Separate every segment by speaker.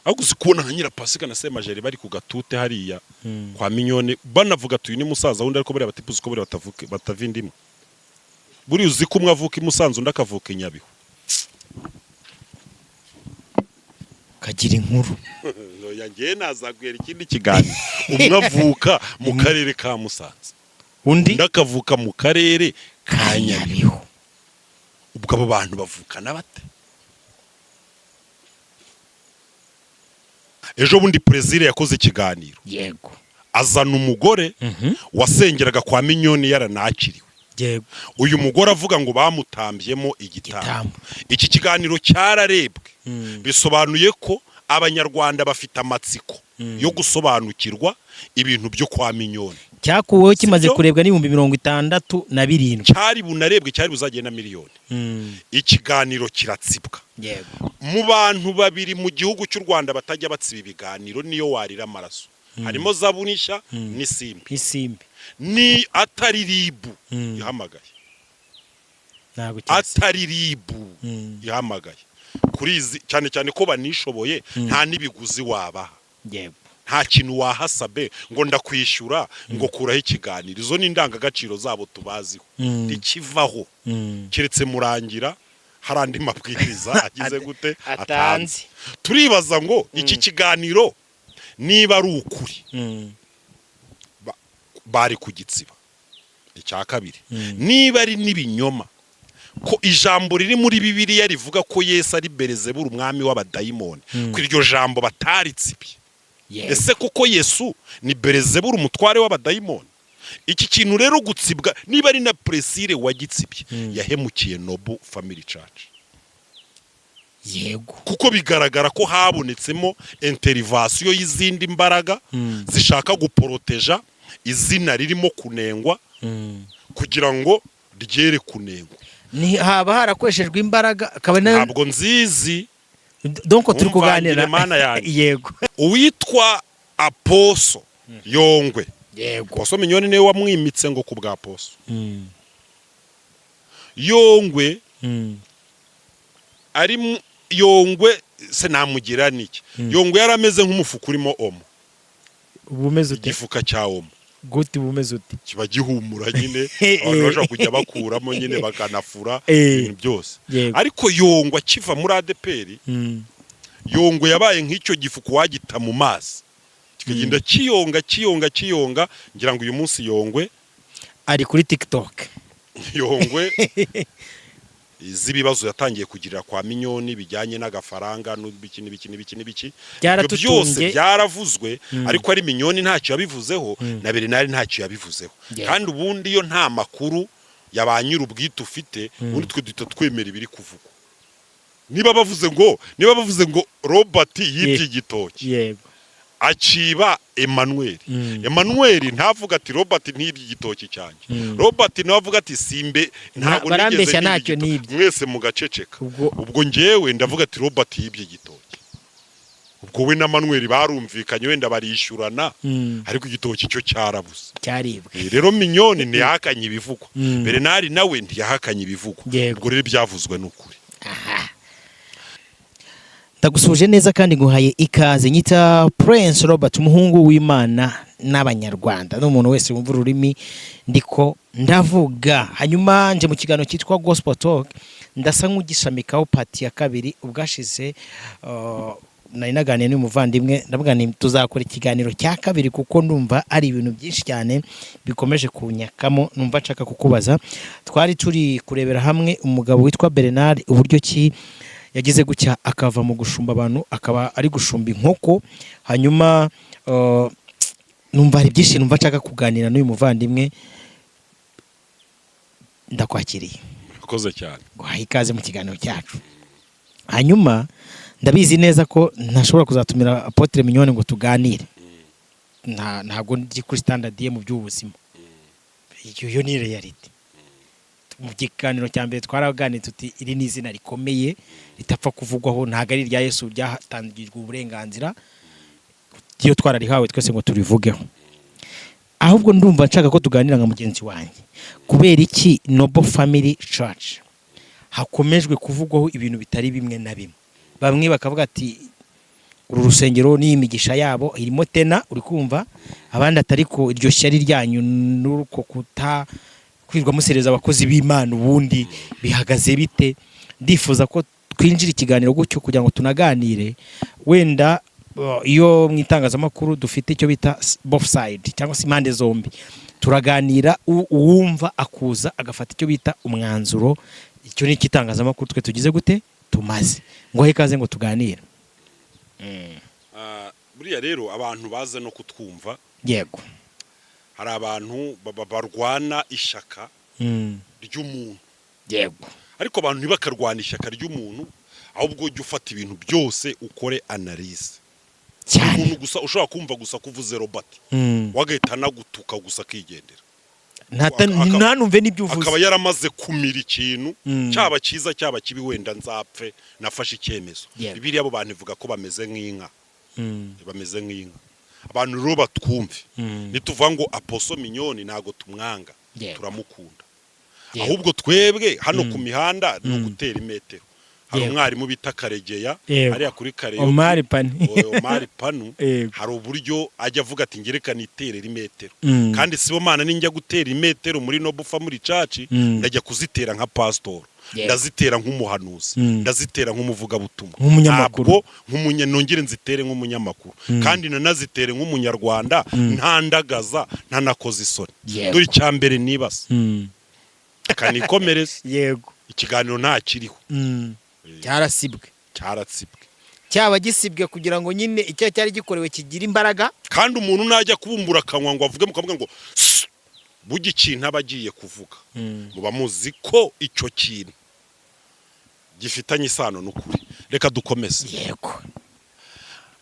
Speaker 1: Ahubwo uzi kubona nka Nyirapasika na Semajeri bari ku gatute hariya kwa Mignone, banavuga ati uyu ni musaza wundi, ariko buriya batipuzi ko buriya batavuka batava indimu. Buriya uzi ko umwe avuka i Musanze, undi akavuka i Nyabihu.
Speaker 2: Kagira inkuru.
Speaker 1: Oya, njyewe nazaguhera ikindi kiganiro. Umwe avuka mu karere ka Musanze,
Speaker 2: undi
Speaker 1: undi akavuka mu karere ka Nyabihu.
Speaker 2: Nyabihu.
Speaker 1: Ubwo abo bantu bavukana bate? Ejo bundi Perezida yakoze ikiganiro, azana umugore wasengeraga kwa Mignone yaranakiriwe. Uyu mugore avuga ngo bamutambyemo igitambo.
Speaker 2: Igitambo.
Speaker 1: Iki kiganiro cyararebwe, bisobanuye ko Abanyarwanda bafite amatsiko yo gusobanukirwa ibintu byo kwa Mignone.
Speaker 2: Cyakuweho kimaze
Speaker 1: Sibyo?
Speaker 2: kurebwa n'67,000.
Speaker 1: Cyari bunarebwe, cyari buzagenda miliyoni. Ikiganiro kiratsibwa. Mu bantu babiri mu gihugu cy'u Rwanda batajya batsiba ibiganiro niyo warira amaraso, harimo Zabunishya n'Isimbi.
Speaker 2: Isimbi.
Speaker 1: Ni atari RIB ihamagaye,
Speaker 2: Ntabwo cyasi.
Speaker 1: atari RIB ihamagaye kuri izi, cyane cyane ko banishoboye, nta n'ibiguzi wabaha, nta kintu wahasabe ngo ndakwishyura ngo kuraho ikiganiro. Izo ni indangagaciro zabo tubaziho, ntikivaho keretse murangira hari andi mabwiriza agize gute
Speaker 2: atanze.
Speaker 1: Turibaza ngo iki kiganiro niba ari ukuri, bari kugitsiba. Icya kabiri, niba ari n'ibinyoma, ko ijambo riri muri Bibiliya rivuga ko Yesu ari Berezeburu, umwami w'abadayimoni, ko iryo jambo bataritsibye? Ese kuko Yesu ni Berezeburu, umutware w'abadayimoni? Iki kintu rero gutsibwa, niba ari na Presire wagitsibye, yahemukiye Noble Family Church, kuko bigaragara ko habonetsemo intervention y'izindi mbaraga zishaka guporoteja izina ririmo kunengwa kugira ngo ryere kunengwa.
Speaker 2: Ni haba harakoreshejwe imbaraga akaba nayo.
Speaker 1: Ntabwo nzizi.
Speaker 2: Donc turi
Speaker 1: Umvangire.
Speaker 2: kuganira.
Speaker 1: Mana yanjye. Uwitwa Apostle Yongwe, Apostle Mignone niwe wamwimitse ngo ku bwa Apostle Yongwe. Ari Yongwe se namugira niki? Yongwe yari ameze nk'umufuka urimo Omo.
Speaker 2: Uba umeze ute?
Speaker 1: Igifuka cya Omo.
Speaker 2: Gute uba umeze ute?
Speaker 1: Kiba gihumura nyine, abantu bashobora kujya bakuramo nyine bakanafura ibintu byose. Ariko Yongwe akiva muri ADEPR, Yongwe yabaye nk'icyo gifuka wagita mu mazi kikagenda kiyonga, kiyonga, kiyonga. Ngira ngo uyu munsi Yongwe
Speaker 2: ari kuri TikTok.
Speaker 1: Yongwe z'ibibazo yatangiye kugirira kwa Mignone bijyanye n'agafaranga n'ibiki n'ibiki n'ibiki n'ibiki, ibyo byose
Speaker 2: Byaratutumbye.
Speaker 1: byaravuzwe, ariko ari Mignone ntacyo yabivuzeho, na Bernard ntacyo yabivuzeho. Kandi ubundi iyo nta makuru ya ba nyir'ubwite ufite, ubundi twe duhita twemera ibiri kuvugwa. Niba bavuze ngo Robert yibye igitoki, akiba Emmanuel, Emmanuel ntavuga ati Robert ntibye igitoki cyanjye, Robert nawe avuga ati simbe ntabwo nigeze
Speaker 2: Barambeshya,
Speaker 1: niba
Speaker 2: ntacyo
Speaker 1: igitoki.
Speaker 2: nibye.
Speaker 1: Mwese mugaceceka.
Speaker 2: Ubwo
Speaker 1: Ubwo njyewe ndavuga ati Robert yibye igitoki. Ubwo we na Manuel barumvikanye, wenda barishyurana, ariko igitoki cyo cyarabuze.
Speaker 2: Cyaribwe.
Speaker 1: Rero Mignone ntiyahakanye ibivugwa, Bernard nawe ntiyahakanye ibivugwa. Ubwo rero ibyavuzwe ni ukuri.
Speaker 2: Ndagusuje neza kandi nguhaye ikaze. Nyita Prince Robert, umuhungu w'Imana n'Abanyarwanda n'umuntu wese wumva ururimi ndiko ndavuga. Hanyuma nje mu kiganiro cyitwa Gospel Talk, ndasa nk'ugishamikaho part ya kabiri. Ubwashize nari naganiye n'umuvandimwe, ndavuga nti tuzakora ikiganiro cya kabiri kuko ndumva ari ibintu byinshi cyane bikomeje kunyakamo, numva nshaka kukubaza. Twari turi kurebera hamwe umugabo witwa Bernard, uburyo ki yagize gutya akava mu gushumba abantu akaba ari gushumba inkoko. Hanyuma numva hari byinshi numva nshaka kuganira n'uyu muvandimwe. Ndakwakiriye.
Speaker 1: Murakoze cyane.
Speaker 2: Guhaye ikaze mu kiganiro cyacu. Hanyuma ndabizi neza ko ntashobora kuzatumira Apotre Mignone ngo tuganire, ntabwo ndi kuri standard ye mu by'ubuzima. Iyo ni reality. Mu kiganiro cya mbere twaraganiriye tuti iri ni izina rikomeye ritapfa kuvugwaho, ntabwo ari irya Yesu ryatangijwe uburenganzira iyo twararihawe twese ngo turivugeho. Ahubwo ndumva nshaka ko tuganira nka mugenzi wanjye. Kubera iki Noble Family Church hakomejwe kuvugwaho ibintu bitari bimwe na bimwe? Bamwe bakavuga ati Uru rusengero ni imigisha yabo irimo tena, uri kumva abandi atari ko iryo shyari ryanyu n'uko kuta kwirwa musereza abakozi b'Imana, ubundi bihagaze bite? Ndifuza ko twinjira ikiganiro gutyo kugira ngo tunaganire. Wenda iyo mu itangazamakuru dufite icyo bita both side cyangwa se impande zombi, turaganira, uwumva akuza agafata icyo bita umwanzuro. Icyo ni icy'itangazamakuru. Twe tugize gute? Tumaze ngo ikaze ngo tuganire.
Speaker 1: Ah, buriya rero abantu baza no kutwumva, hari abantu barwana ishyaka ry'umuntu, ariko abantu ntibakarwana ishyaka ry'umuntu, ahubwo ujye ufata ibintu byose ukore analyse. Umuntu gusa ushobora kumva gusa ko uvuze Robert, wagahita anagutuka gusa akigendera.
Speaker 2: Ntanumve n'ibyo
Speaker 1: akaba
Speaker 2: uvuze.
Speaker 1: yaramaze kumira ikintu, cyaba cyiza cyaba kibi, wenda nzapfe nafashe icyemezo. Bibiliya abo bantu ivuga ko bameze nk'inka. Bameze nk'inka. Abantu rero batwumve, nituvuga ngo Apostle Mignonne, ntabwo tumwanga, turamukunda. Ahubwo twebwe hano ku mihanda ni ugutera imetero. Hari umwarimu bita Karegeya, hariya kuri Kareyo,
Speaker 2: Omari Pani.
Speaker 1: Omari Panu. Hari uburyo ajya avuga ati: "Ngerekane iterera imetero." Kandi sibo mana, ninjya gutera imetero muri Noble Family Church, ndajya kuzitera nka pastor, ndazitera nk'umuhanuzi, ndazitera nk'umuvugabutumwa,
Speaker 2: Nk'umunyamakuru.
Speaker 1: ntabwo nk'umunya, nongere nzitere nk'umunyamakuru, kandi nanazitere nk'umunyarwanda, ntandagaza, ntanakoze isoni. Dore icya mbere nibaza, kanikomereze. Ikiganiro ntakiriho.
Speaker 2: Cyarasibwe.
Speaker 1: Cyaratsibwe.
Speaker 2: Cyaba gisibwe kugira ngo nyine icyo cyari gikorewe kigire imbaraga.
Speaker 1: Kandi umuntu najya kubumbura akanwa ngo avuge, mukavuga ngo "Sss", burya ikintu aba agiye kuvuga muba muzi ko icyo kintu gifitanye isano n'ukuri. Reka dukomeze.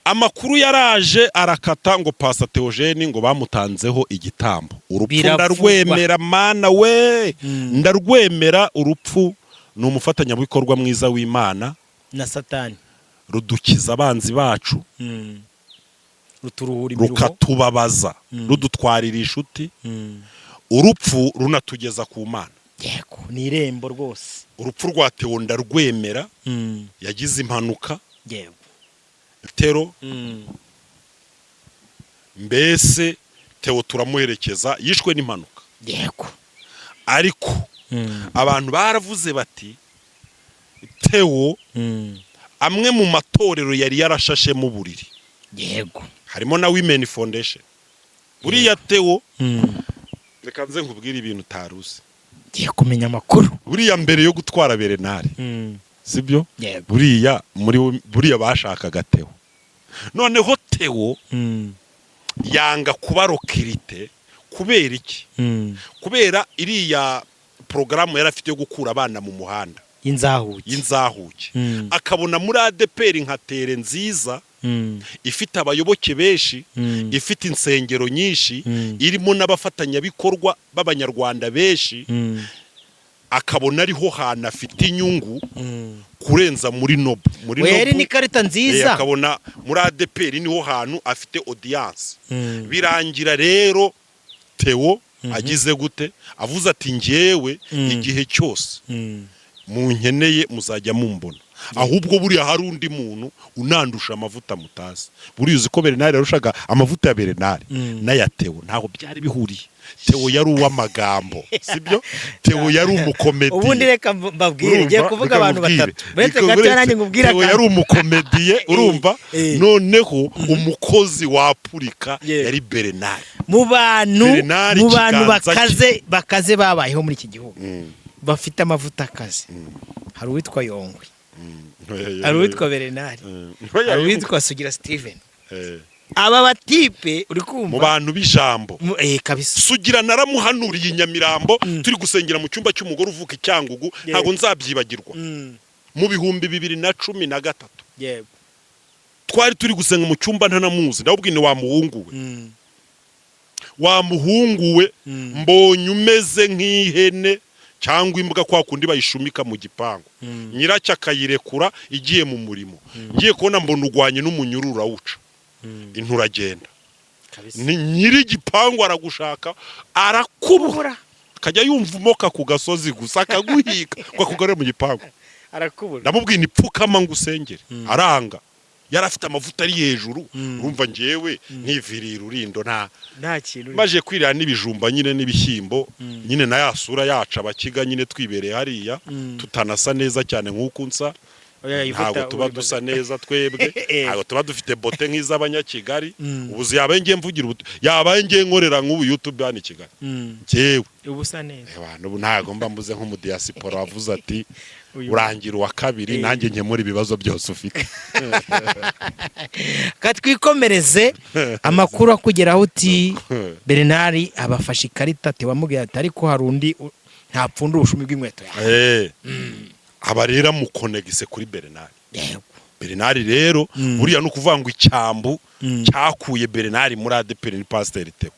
Speaker 1: Amakuru yaraje arakata ngo Pastor Theogene ngo bamutanzeho igitambo. Urupfu
Speaker 2: Biravugwa.
Speaker 1: ndarwemera, mana we, ndarwemera. Urupfu ni umufatanyabikorwa mwiza w'Imana
Speaker 2: na Satani.
Speaker 1: Rudukiza abanzi bacu,
Speaker 2: Ruturuhura imiruho.
Speaker 1: rukatubabaza, rudutwarira inshuti. Urupfu runatugeza ku Mana.
Speaker 2: Yego, ni irembo rwose.
Speaker 1: Urupfu rwa Theo ndarwemera. Yagize impanuka. Tero, mbese Theo turamuherekeza, yishwe n'impanuka. Ariko abantu baravuze bati Theo, amwe mu matorero yari yarashashemo uburiri, harimo na Women Foundation. Buriya Theo, reka nze nkubwire ibintu utari uzi.
Speaker 2: Ngiye kumenya amakuru.
Speaker 1: Buriya mbere yo gutwara Bernard, sibyo?
Speaker 2: Yego.
Speaker 1: Buriya muri buriya bashakaga Theo, noneho Theo yanga kuba recruté. Kubera iki? Kubera iriya porogaramu yari afite yo gukura abana mu muhanda,
Speaker 2: y'inzahuke.
Speaker 1: Y'inzahuke. Akabona muri ADEPR nka tere nziza, ifite abayoboke benshi, ifite insengero nyinshi, irimo n'abafatanyabikorwa b'abanyarwanda benshi, akabona ariho hantu afite inyungu kurenza muri Noble. Muri
Speaker 2: We yari
Speaker 1: Noble
Speaker 2: n'ikarita nziza.
Speaker 1: Akabona muri ADEPR niho hantu afite audience. Birangira rero Theo agize gute? Avuze ati: "Njyewe igihe cyose munkeneye muzajya mumbona." Ahubwo buriya hari undi muntu unandusha amavuta mutazi. Buriya uzi ko Bernard yarushaga amavuta ya Bernard n'aya Theo ntabwo byari bihuriye. Theo yari uw'amagambo, sibyo? Theo yari umukomediye.
Speaker 2: Ubundi reka mbabwire, ngiye
Speaker 1: Urumva?
Speaker 2: kuvuga
Speaker 1: Reka
Speaker 2: abantu
Speaker 1: nkubwire.
Speaker 2: batatu uretse
Speaker 1: Reka
Speaker 2: gato
Speaker 1: uretse
Speaker 2: nanjye nkubwire
Speaker 1: Theo yari
Speaker 2: akantu.
Speaker 1: umukomediye, urumva? Noneho umukozi wa Purika yari Bernard.
Speaker 2: Mu bantu
Speaker 1: Bernard
Speaker 2: mu bantu
Speaker 1: ikiganza cye.
Speaker 2: bakaze babayeho muri iki gihugu, bafite amavuta akaze, hari uwitwa Yongwe, hari uwitwa Bernard, hari uwitwa Sugira Steven. Aba batipe, uri
Speaker 1: Mu
Speaker 2: kumva?
Speaker 1: bantu b'ijambo.
Speaker 2: Kabisa.
Speaker 1: Sugira naramuhanuriye i Nyamirambo, turi gusengera mu cyumba cy'umugore uvuka i Cyangugu, ntabwo nzabyibagirwa, mu 2013. Twari turi gusenga mu cyumba, ntanamuzi, ndababwira ni wa muhungu we, wa muhungu we, mbonye umeze nk'ihene cyangwa imbwa kwa kundi bayishumika mu gipangu, nyiracyo akayirekura igiye mu murimo. Ngiye kubona mbona urwanye n'umunyururu urawuca, inturagenda.
Speaker 2: Kabisa.
Speaker 1: Ni nyiri igipangu aragushaka arakubura, akajya yumva umoka ku gasozi gusa akaguhiga ngo akugarure mu gipangu.
Speaker 2: Arakubura.
Speaker 1: Ndamubwira ni pfukama ngo usengere, aranga. Yari afite amavuta ari hejuru. Urumva njyewe ntiviriye Rurindo, nta
Speaker 2: Nta kintu.
Speaker 1: Maje kwirira n'ibijumba nyine n'ibishyimbo nyine, na ya sura yacu abakiga nyine, twibereye hariya, tutanasa neza cyane nk'uko nsa.
Speaker 2: Oya,
Speaker 1: Ntabwo
Speaker 2: ivuta
Speaker 1: tuba dusa neza twebwe, ntabwo tuba dufite beauté nk'iz'abanyakigali. Ubu yabaye ngiye mvugira ubu, yabaye ngiye nkorera nk'ubu YouTube hano i Kigali, njyewe
Speaker 2: Uba usa neza.
Speaker 1: Abantu ubu ntabwo mba mbuze nk'umudiyasipora wavuze ati
Speaker 2: Uyu-
Speaker 1: urangira uwa kabiri, nanjye nkemura ibibazo byose ufite.
Speaker 2: Katwikomereze amakuru akugeraho uti Bernard abafashe ikarita, ati wamubwiye ati ariko hari undi ntapfunda ubushumi bw'inkweto yawe.
Speaker 1: Aba rero amukonegise kuri Bernard. Bernard rero, buriya ni ukuvuga ngo icyambu cyakuye Bernard muri ADEPR ni Pasiteri Theo,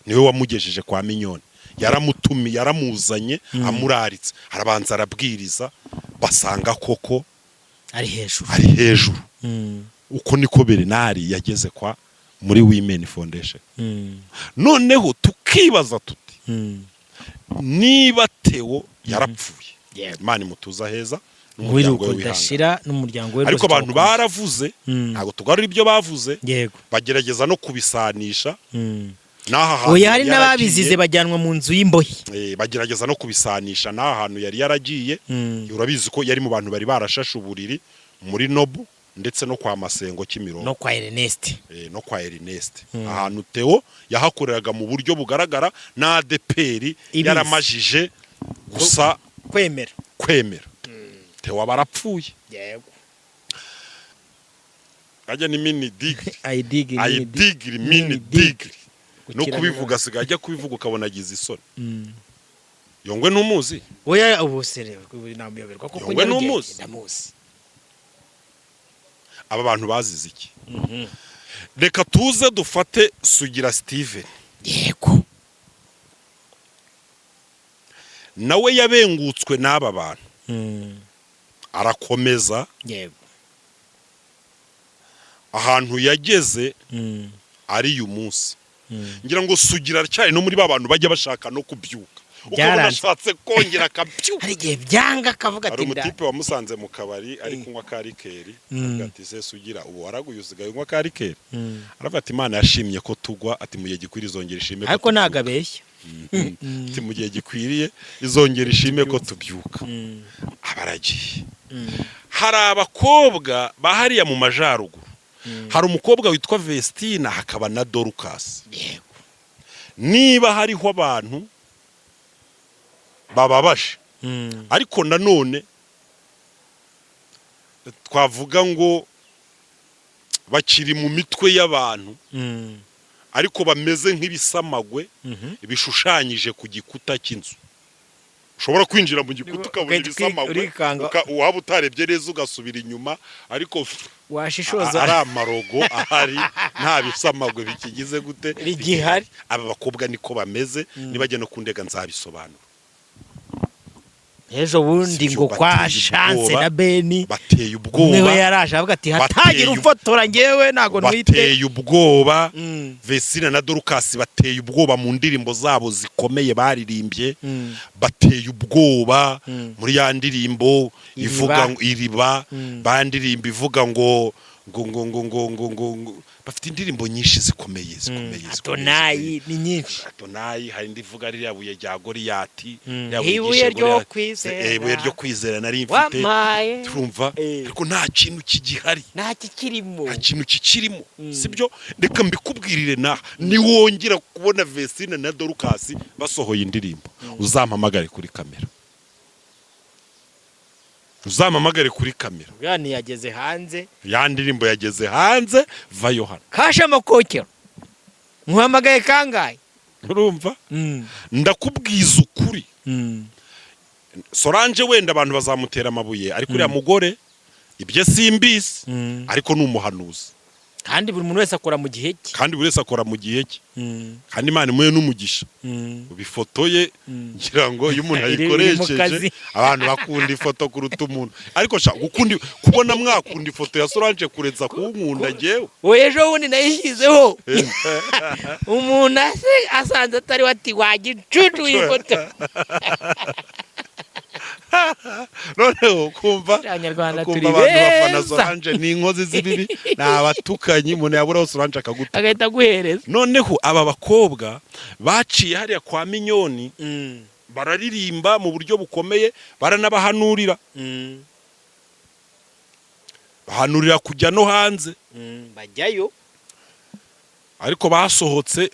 Speaker 1: niwe wamugejeje kwa Mignone. Yaramutumiye, yaramuzanye, amuraritse, arabanza arabwiriza, basanga koko
Speaker 2: ari hejuru.
Speaker 1: Ari hejuru. Uko niko Bernard yageze kwa muri Women Foundation. Noneho tukibaza tuti niba Theo yarapfuye, Imana imutuza heza n'umuryango
Speaker 2: Wiruko
Speaker 1: we wihangane.
Speaker 2: udashira n'umuryango we
Speaker 1: Ariko
Speaker 2: rwose
Speaker 1: abantu
Speaker 2: turawukunda.
Speaker 1: baravuze, ntabwo tugarura ibyo bavuze, bagerageza no kubisanisha n'aha hantu
Speaker 2: Oya, hari
Speaker 1: yari
Speaker 2: n'ababizize
Speaker 1: yaragiye.
Speaker 2: bajyanwa mu nzu y'imbohe.
Speaker 1: Bagerageza no kubisanisha n'aha hantu yari yaragiye. Urabizi ko yari mu bantu bari barashashe uburiri muri Nobu ndetse no kwa Masengo Kimironko.
Speaker 2: No kwa Ernest.
Speaker 1: No kwa Ernest. Ahantu Theo yahakoreraga mu buryo bugaragara na ADEPR
Speaker 2: Ibizi.
Speaker 1: yaramajije gusa
Speaker 2: Kwemera.
Speaker 1: Kwemera. Theo aba arapfuye. Ajya ni mini digiri.
Speaker 2: Ayidigiri.
Speaker 1: Ayidigiri mini digiri no kubivuga, asigaye ajya kubivuga ukabona agize isoni. Yongwe ntumuzi?
Speaker 2: Oya, ubu se rero ubu namuyoberwa koko?
Speaker 1: Yongwe
Speaker 2: Nyarugenge,
Speaker 1: ntumuzi?
Speaker 2: Ndamuzi.
Speaker 1: Aba bantu bazize iki? Reka tuze dufate Sugira Steven. Nawe yabengutswe n'aba bantu, arakomeza. Ahantu yageze ari uyu munsi, ngira ngo Sugira aracyari no muri ba bantu bajya bashaka no kubyuka, ukabona
Speaker 2: Byaranze.
Speaker 1: ashatse kongera akabyuka.
Speaker 2: Hari igihe byanga akavuga
Speaker 1: Hari
Speaker 2: ati nda
Speaker 1: umutipe wamusanze mu kabari ari kunywa ka liqueur, avuga ati: "Se Sugira, ubu waraguye, usigaye unywa ka liqueur?" Aravuga ati: "Imana yashimye ko tugwa," ati: "Mu gihe gikwiriye izongera ishime ko
Speaker 2: Ariko ntabwo
Speaker 1: tubyuka."
Speaker 2: abeshya.
Speaker 1: Ati: "Mu gihe gikwiriye izongera ishime ko tubyuka." Aba aragiye. Hari abakobwa bahariya mu majyaruguru, hari umukobwa witwa Vestina, hakaba na Dorcas. Niba hariho abantu bababaje, ariko nanone twavuga ngo bakiri mu mitwe y'abantu, ariko bameze nk'ibisamagwe bishushanyije ku gikuta cy'inzu, ushobora kwinjira mu gikuta ukabona
Speaker 2: Ugahita
Speaker 1: ibisamagwe,
Speaker 2: urikanga.
Speaker 1: Waba utarebye neza ugasubira inyuma, ariko
Speaker 2: Washishoza.
Speaker 1: ari amarogo ahari, nta bisamagwe bikigize gute?
Speaker 2: Bigihari.
Speaker 1: Aba bakobwa niko bameze. Nibajya no kundega nzabisobanura.
Speaker 2: Ejo bundi
Speaker 1: Sibyo,
Speaker 2: ngo kwa
Speaker 1: bateye
Speaker 2: Chance
Speaker 1: ubwoba.
Speaker 2: na Beni,
Speaker 1: Bateye
Speaker 2: umwe we
Speaker 1: ubwoba.
Speaker 2: yaraje avuga ati hatagira ufotora, ngewe ntabwo ntwite.
Speaker 1: Bateye ubwoba. Vesina na Dorcas bateye ubwoba mu ndirimbo zabo zikomeye baririmbye. Bateye ubwoba muri ya ndirimbo
Speaker 2: Iriba.
Speaker 1: ivuga ngo iriba. Bandirimbo ivuga ngo ngo ngo ngo ngo ngo ngo ngo, bafite indirimbo nyinshi zikomeye, zikomeye, zikomeye.
Speaker 2: Adonayi ni nyinshi.
Speaker 1: Adonayi, hari indi ivuga ririya buye rya Goriyati, ririya
Speaker 2: Ibuye
Speaker 1: ryishe
Speaker 2: ryo
Speaker 1: Goliyati.
Speaker 2: kwizera.
Speaker 1: Ibuye ryo kwizera nari mfite.
Speaker 2: Wampaye.
Speaker 1: Turumva, ariko nta kintu kigihari.
Speaker 2: Nta kikirimo.
Speaker 1: Nta kintu kikirimo, sibyo? Reka mbikubwirire naha: niwongera kubona Vesine na Dorcas basohoye indirimbo, uzampamagare kuri kamera, uzampamagare kuri kamera.
Speaker 2: Yani yageze hanze.
Speaker 1: Ya ndirimbo yageze hanze, vayo hano.
Speaker 2: Kashe amakokero, muhamagaye kangahe?
Speaker 1: Urumva, ndakubwiza ukuri, Solange wenda abantu bazamutera amabuye, ariko uriya mugore ibyo simbizi, ariko ni umuhanuzi.
Speaker 2: Kandi buri muntu wese akora mu gihe cye.
Speaker 1: Kandi buri wese akora mu gihe cye, kandi Imana imuhe n'umugisha. Ifoto ye, ngira ngo iyo umuntu
Speaker 2: Iri mu
Speaker 1: ayikoresheje
Speaker 2: kazi.
Speaker 1: Abantu bakunda ifoto kuruta umuntu, ariko sha gukunda, kubona mwakunda ifoto ya Solange kurenza kunkunda njyewe.
Speaker 2: Ubu ejo bundi nayishyizeho, umuntu asanze atari we, ati: "Wagicucu iyi foto."
Speaker 1: Noneho kumva
Speaker 2: Abanyarwanda
Speaker 1: kumva
Speaker 2: turi
Speaker 1: abantu bafana
Speaker 2: beza.
Speaker 1: Solange ni inkozi z'ibibi, ni abatukanyi. Umuntu yaburaho Solange akaguta,
Speaker 2: agahita aguhereza.
Speaker 1: Noneho aba bakobwa baciye hariya kwa Minyoni, bararirimba mu buryo bukomeye, baranabahanurira, bahanurira kujya no hanze.
Speaker 2: Bajyayo.
Speaker 1: Ariko basohotse.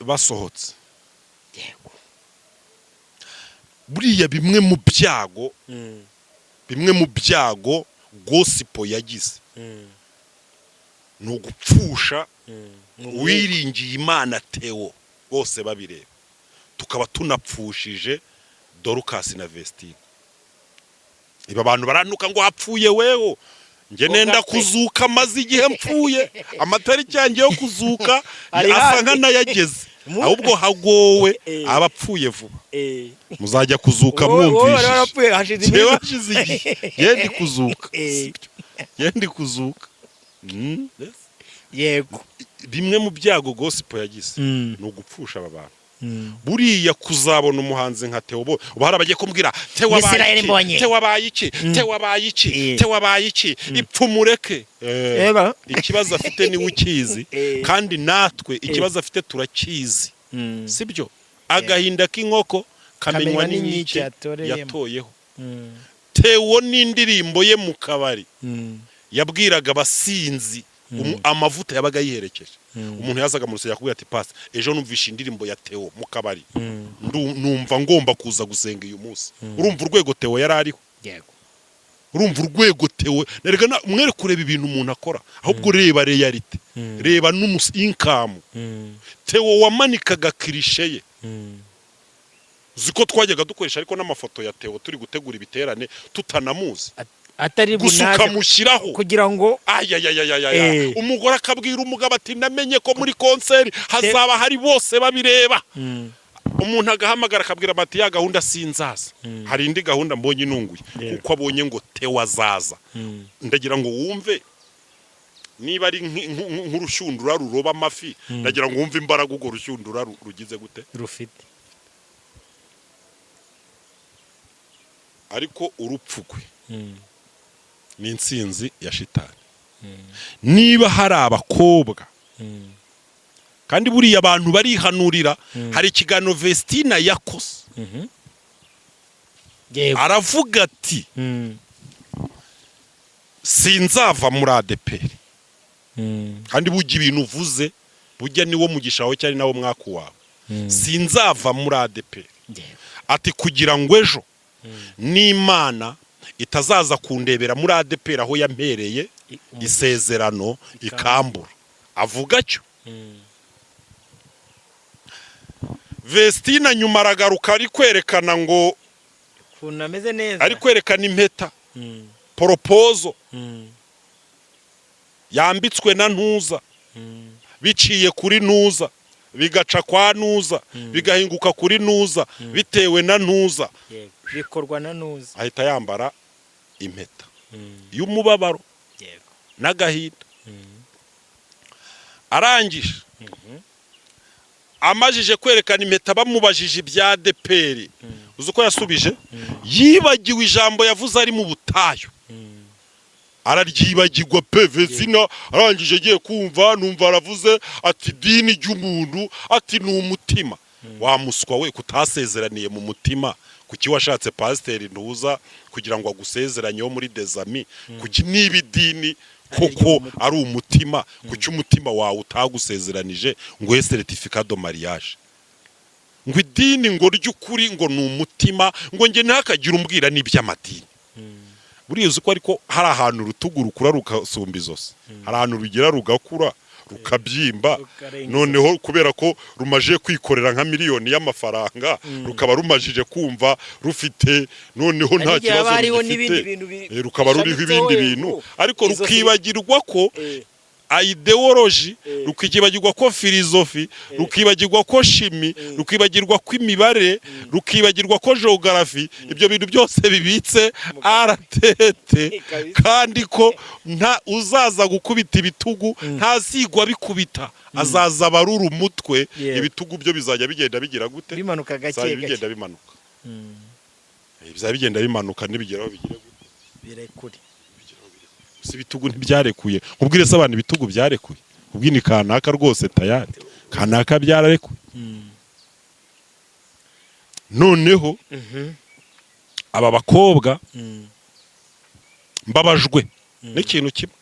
Speaker 1: Buriya bimwe mu byago gospel yagize ni ugupfusha Uwiringiye Imana Theo bose babireba, tukaba tunapfushije Dorcas na Vestine. Ibi abantu barantuka ngo hapfuye weho. Njye nenda
Speaker 2: Ugapfe.
Speaker 1: kuzuka, maze igihe mpfuye, amatariki yanjye yo kuzuka
Speaker 2: Ari
Speaker 1: asa
Speaker 2: hafi.
Speaker 1: nk'anayageze. Ahubwo hagowe abapfuye vuba, muzajya kuzuka
Speaker 2: Wowe wari
Speaker 1: mwumvishije.
Speaker 2: warapfuye hashize
Speaker 1: Njyewe
Speaker 2: iminsi.
Speaker 1: hashize igihe, njye ndi kuzuka. Sibyo, njye ndi kuzuka. Yes. Bimwe mu byago gospel yagize ni ugupfusha aba bantu. Buriya kuzabona umuhanzi nka Theo, bo ubu hari abagiye kumbwira: "Theo abaye
Speaker 2: Israel
Speaker 1: iki?
Speaker 2: Mbonyi.
Speaker 1: Theo abaye iki? Theo abaye iki? Theo abaye iki? Ipfumureke."
Speaker 2: Eba.
Speaker 1: Ikibazo afite niwe ukizi, kandi natwe ikibazo afite turakizi, sibyo? Agahinda k'inkoko kamenywa
Speaker 2: kamenywa
Speaker 1: n'inkike
Speaker 2: n'inkike yatoreyemo.
Speaker 1: Yatoyeho. Theo n'indirimbo ye mu kabari yabwiraga abasinzi, amavuta yabaga yiherekeje. Umuntu yazaga mu rusengero akubwira ati: "Pasi, ejo numvishe indirimbo ya Theo mu kabari, numva ngomba kuza gusenga uyu munsi." Urumva urwego Theo yari ariho?
Speaker 2: Yego.
Speaker 1: Urumva urwego Theo? Erega mwere kureba ibintu umuntu akora, ahubwo reba réalité, reba n'umus income. Theo wamanikaga cliché ye, uzi ko twajyaga dukoresha ariko n'amafoto ya Theo turi gutegura ibiterane tutanamuzi,
Speaker 2: atari
Speaker 1: gusa
Speaker 2: bunaze
Speaker 1: ukamushyiraho
Speaker 2: kugira ngo
Speaker 1: ayayayayaya. Umugore akabwira umugabo ati: "Namenye ko muri concert hazaba hari bose babireba." Umuntu agahamagara akabwira bati: "Ya gahunda sinzaza, hari indi gahunda mbonye inunguye," kuko abonye ngo Theo azaza. Ndagira ngo wumve niba ari nk'urushundura ruroba amafi, ndagira ngo wumve imbaraga urwo rushundura rugize gute
Speaker 2: rufite.
Speaker 1: Ariko urupfu rwe ni intsinzi ya shitani. Niba hari abakobwa, kandi buriya abantu barihanurira, hari ikiganiro Vestina yakoze, aravuga ati: "Sinzava muri ADEPR." Kandi burya ibintu uvuze, burya niwo mugisha wawe cyangwa nawo mwaku wawe. "Sinzava muri ADEPR," ati, "kugira ngo ejo n'Imana itazaza kundebera muri ADEPR aho yampereye isezerano ikambura." Avuga cyo. Vestina nyuma aragaruka ari kwerekana ngo
Speaker 2: ukuntu ameze neza,
Speaker 1: ari kwerekana impeta, proposal yambitswe na ntuza, biciye kuri ntuza, bigaca kwa ntuza, bigahinguka kuri ntuza, bitewe na ntuza,
Speaker 2: Yego. Bikorwa na ntuza.
Speaker 1: Ahita yambara impeta y'umubabaro n'agahinda. Arangije, amajije kwerekana impeta, bamubajije ibya ADEPR, uzi uko yasubije? Yibagiwe ijambo yavuze ari mu butayu, araryibagirwa pe. Vesina arangije agiye kumva numva aravuze ati: "Idini ry'umuntu," ati, "ni umutima." Wa muswa we, kutasezeraniye mu mutima, kuki washatse pasiteri ntuza kugira ngo agusezeranye wo muri dezami? Kuki niba idini koko ari umutima, kuki umutima wawe utagusezeranije ngo uhe certificat de mariage? Ngo idini ngo ry'ukuri ngo ni umutima, ngo njye ntihakagire umbwira n'iby'amadini. Buriya uzi ko ariko hari ahantu urutugu rukura rugasumba izosi, hari ahantu rugera rugakura rukabyimba,
Speaker 2: Rukarenga.
Speaker 1: Noneho kubera ko rumaje kwikorera nka miliyoni y'amafaranga, rukaba rumajije kumva rufite noneho nta
Speaker 2: Hari igihe haba
Speaker 1: kibazo
Speaker 2: hariho
Speaker 1: rugifite,
Speaker 2: n'ibindi bintu
Speaker 1: rukaba ruriho
Speaker 2: bishamitseho
Speaker 1: ibindi bintu,
Speaker 2: hejuru.
Speaker 1: ariko
Speaker 2: Izo
Speaker 1: rukibagirwa ko idéologie, rukibagirwa ko philosophie, rukibagirwa ko chimie, rukibagirwa ko imibare, rukibagirwa ko géographie, ibyo bintu byose bibitse aratete,
Speaker 2: Kabisa.
Speaker 1: kandi ko nta uzaza gukubita ibitugu, ntazigwa bikubita, azaza abarura umutwe. Ibitugu byo bizajya bigenda bigira gute?
Speaker 2: Bimanuka gake
Speaker 1: Bizajya
Speaker 2: gake.
Speaker 1: bigenda bimanuka. Bizaba bigenda bimanuka, nibigeraho bigire gute?
Speaker 2: Birekure.
Speaker 1: Si ibitugu ntibyarekuye? Nkubwire se abantu ibitugu byarekuye? Ubwo ni kanaka rwose, tayari kanaka byararekuye. Noneho aba bakobwa, mbabajwe n'ikintu kimwe.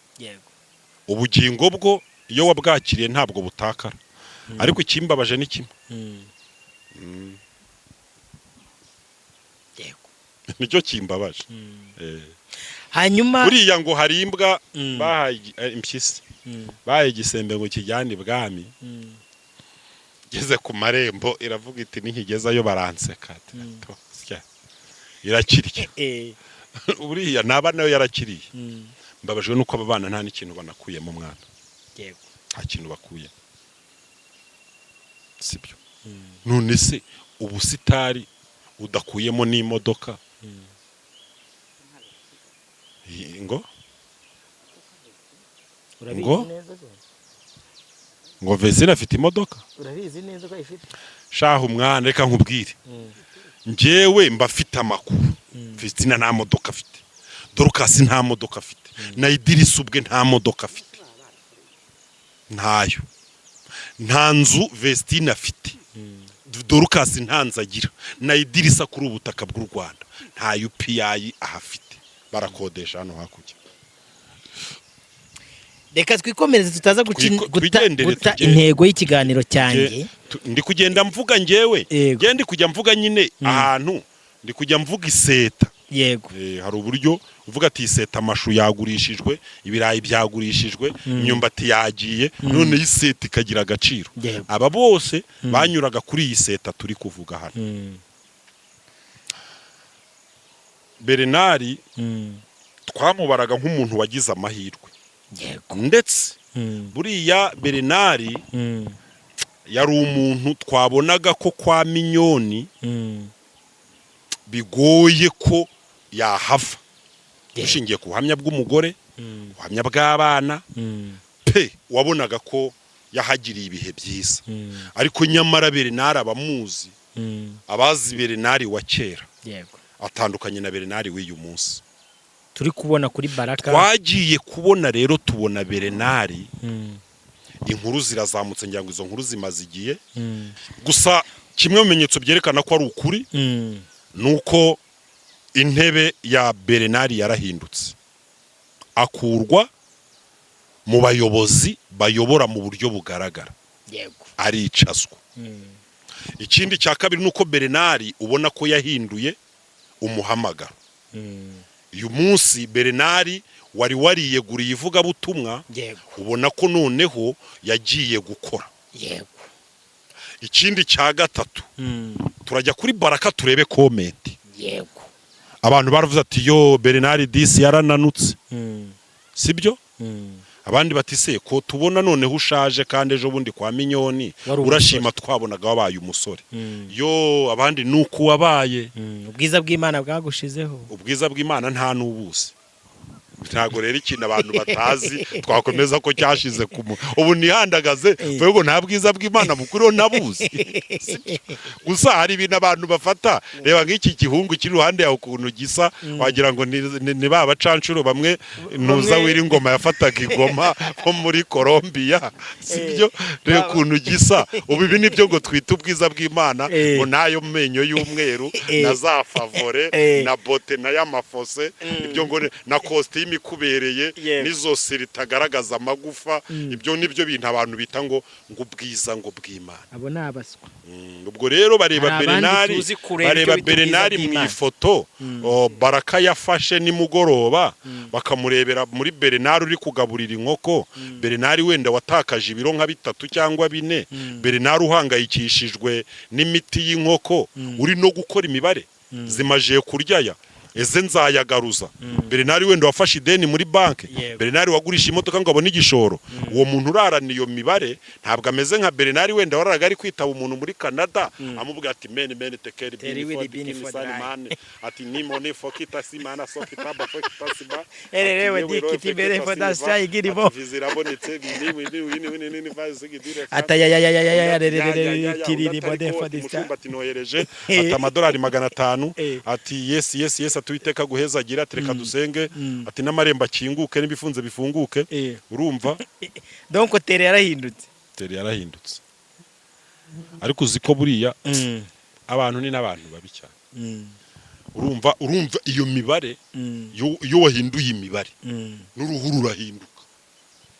Speaker 1: Ubugingo bwo iyo wabwakiriye ntabwo butakara, ariko ikimbabaje ni kimwe. Nicyo kimbabaje.
Speaker 2: Hanyuma
Speaker 1: Buriya ngo hari imbwa bahaye impyisi, bahaye igisembe ngo kijyane ibwami. Igeze ku marembo iravuga iti: "Ninkigezayo baranseka." Ati, "To, sya." Irakirya. Buriya naba nayo yarakiriye. Mbabajwe nuko aba bana nta n'ikintu banakuyemo, mwana. Nta kintu bakuye, sibyo? None se ubusitari udakuyemo n'imodoka? Ngo
Speaker 2: Urabizi
Speaker 1: Ngo?
Speaker 2: neza ko
Speaker 1: Ngo Vesine afite imodoka?
Speaker 2: Urabizi neza ko ayifite.
Speaker 1: Shaha umwana, reka nkubwire, njyewe mba mfite amakuru. Vestina nta modoka afite, Dorcas nta modoka afite, na Idirisa ubwe nta modoka afite, ntayo. Nta nzu Vestine afite, Dorcas nta nzu agira, na Idirisa kuri ubu butaka bw'u Rwanda nta UPI ahafite, barakodesha hano hakurya.
Speaker 2: Reka twikomereze tutaza
Speaker 1: Twigendere,
Speaker 2: guta
Speaker 1: tugende.
Speaker 2: intego y'ikiganiro cyanjye.
Speaker 1: Ndi kugenda mvuga njyewe. Njye ndi kujya mvuga nyine ahantu ndi kujya mvuga iseta. Hari uburyo uvuga ati iseta amashu yagurishijwe, ibirayi byagurishijwe, imyumbati yagiye, none iseta ikagira agaciro. Aba bose banyuraga kuri iyi seta turi kuvuga hano. Bernard twamubaraga nk'umuntu wagize amahirwe. Ndetse buriya Bernard yari umuntu twabonaga ko kwa Minyoni bigoye ko yahava, ushingiye ku buhamya bw'umugore, ubuhamya bw'abana pe, wabonaga ko yahagiriye ibihe byiza. Ariko nyamara Bernard, abamuzi, abazi Bernard wa kera, atandukanye na Bernard w'uyu munsi
Speaker 2: turi kubona kuri Baraka.
Speaker 1: Twagiye kubona rero tubona Bernard, inkuru zirazamutse, ngira ngo izo nkuru zimaze igihe. Gusa kimwe mu bimenyetso byerekana ko ari ukuri ni uko intebe ya Bernard yarahindutse, akurwa mu bayobozi bayobora mu buryo bugaragara, aricazwa. Ikindi cya kabiri ni uko Bernard ubona ko yahinduye umuhamagaro. Uyu munsi Bernard wari wariyeguriye ivugabutumwa, ubona ko noneho yagiye gukora. Ikindi cya gatatu, turajya kuri Baraka turebe comment. Abantu baravuze ati: "Yo, Bernard disi yarananutse." Sibyo? Abandi bati: "Se ko tubona noneho ushaje, kandi ejo bundi kwa Minyoni
Speaker 2: Wari umusore."
Speaker 1: urashima, twabonaga wabaye umusore." Yo, abandi ni uko wabaye.
Speaker 2: Ubwiza bw'Imana bwagushizeho.
Speaker 1: Ubwiza bw'Imana nta n'ubuzi. Ntabwo rero ikintu abantu batazi twakomeza ko cyashize ku ubu nihandagaze mvuge ngo nta bwiza bw'Imana bukuriho nabuzi. Sibyo? Gusa hari ibintu abantu bafata. Reba nk'iki gihungu kiri iruhande yawe ukuntu gisa, wagira ngo ni ba bacanshuro bamwe ntuza
Speaker 2: Bamwe-
Speaker 1: wira ingoma yafataga igoma bo muri Colombia, sibyo? Reba ukuntu gisa ubu. Ibi nibyo ngo twite ubwiza bw'Imana, ngo n'ayo menyo y'umweru, na za favore, na bote, na y'amafose, ibyo ngo na kositimu ikubereye, n'izosi ritagaragaza amagufa, ibyo nibyo bintu abantu bita ngo ubwiza ngo bw'Imana.
Speaker 2: Abo ni abaswa.
Speaker 1: Ubwo rero bareba
Speaker 2: Hari abandi
Speaker 1: Bernard,
Speaker 2: tuzi kureba
Speaker 1: bareba
Speaker 2: icyo bita ubwiza
Speaker 1: Bernard mu
Speaker 2: bw'Imana.
Speaker 1: ifoto Baraka yafashe nimugoroba, bakamurebera muri Bernard uri kugaburira inkoko, Bernard wenda watakaje ibiro nka 3 cyangwa 4, Bernard uhangayikishijwe n'imiti y'inkoko, uri no gukora imibare zimajiye kurya ya Ese nzayagaruza? Bernard wenda wafashe ideni muri banki, Bernard wagurisha imodoka ngo abone igishoro, uwo muntu urarana iyo mibare ntabwo ameze nka Bernard wenda wararaga ari kwitaba umuntu muri Canada, amubwira ati mene mene tekeri
Speaker 2: Teri
Speaker 1: bini
Speaker 2: wili
Speaker 1: fodi
Speaker 2: bini
Speaker 1: kini
Speaker 2: fodi
Speaker 1: sani
Speaker 2: rai.
Speaker 1: Mane ati nimone fokita simana sokita ba fokita siba.
Speaker 2: Ererewe
Speaker 1: ati, yewe
Speaker 2: dikiti
Speaker 1: ro
Speaker 2: bere
Speaker 1: fekita
Speaker 2: foda
Speaker 1: siniva,
Speaker 2: sai giribo.
Speaker 1: ati vizirabonetse bini bini bini bini bini vasigidire.
Speaker 2: Atayayayayaya.
Speaker 1: Ya, ya, ya,
Speaker 2: Rererere
Speaker 1: ya,
Speaker 2: kiriri
Speaker 1: undi
Speaker 2: bode
Speaker 1: atari ko,
Speaker 2: fodista.
Speaker 1: umushumba ati nohereje ati amadolari 500. Ati yes, yes, yes, ati Uwiteka guhezagira, ati reka dusenge, ati n'amarembo akinguke n'ibifunze bifunguke. Urumva?
Speaker 2: Donc tere yarahindutse.
Speaker 1: Tere yarahindutse, ariko uzi ko buriya abantu ni n'abantu babi cyane. Urumva iyo mibare, iyo wahinduye imibare n'uruhu rurahinduka,